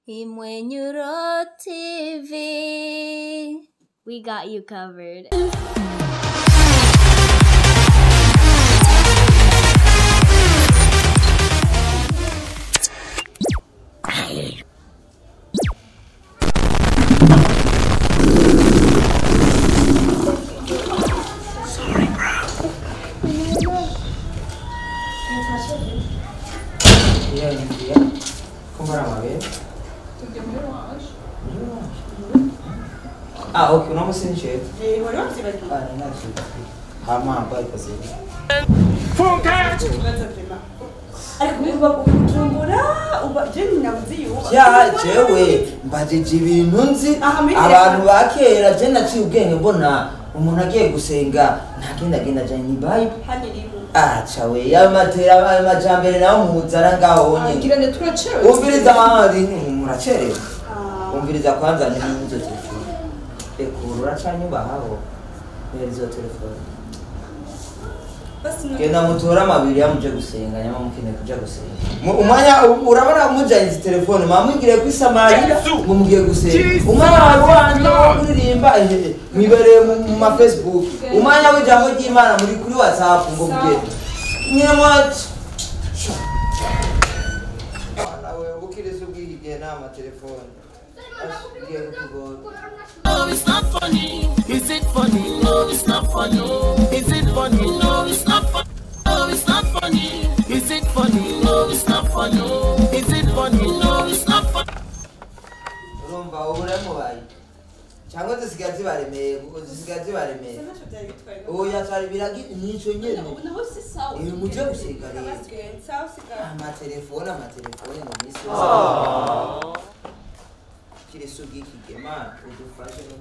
Imwenyuro TV. We got you covered. Sorry, bro. Ah, ok, unaomba usinicheke. Hama hapa ipasivyo. Ya jewe mbajije ibintu nzi abantu ba kera je naciye ubwenge mbona umuntu agiye gusenga ntagenda agenda ajanye ni Bible. Ah, chawe yamatera amajambere nawo muzana ngaho nyine. Umviriza mama muracerewe. Umviriza kwanza ni muzo telefone. Ekuru uracanyubahaho. Nerizo telefone. Genda mutora amabiri yamuje gusenga nyama mukene kuja gusenga. Umwanya urabona mujanye izi telefone mamwigire kwisamarira ngo mugiye gusenga. Umwanya wawe wo kuririmba mwibereye mu ma Facebook. Umwanya w'ijambo ry'Imana muri kuri WhatsApp ngo mugiye. Nyamwa nawe ubukiriza ubwige nama telefone. No, it's not funny. Is it funny? No, it's not funny. Is it funny? No, it's not funny. No, it's not funny. Is it funny? No, it's not funny. Is it funny? No, it's not funny. Urumva ubure mubaye. Cyangwa zisigaye zibaremeye, zisigaye zibaremeye. Oya cyari biragi nico nyene. Uyu muje gusiga rero. Amatelefone amatelefone mu misi yose. Kirisugi kigema udufashe no.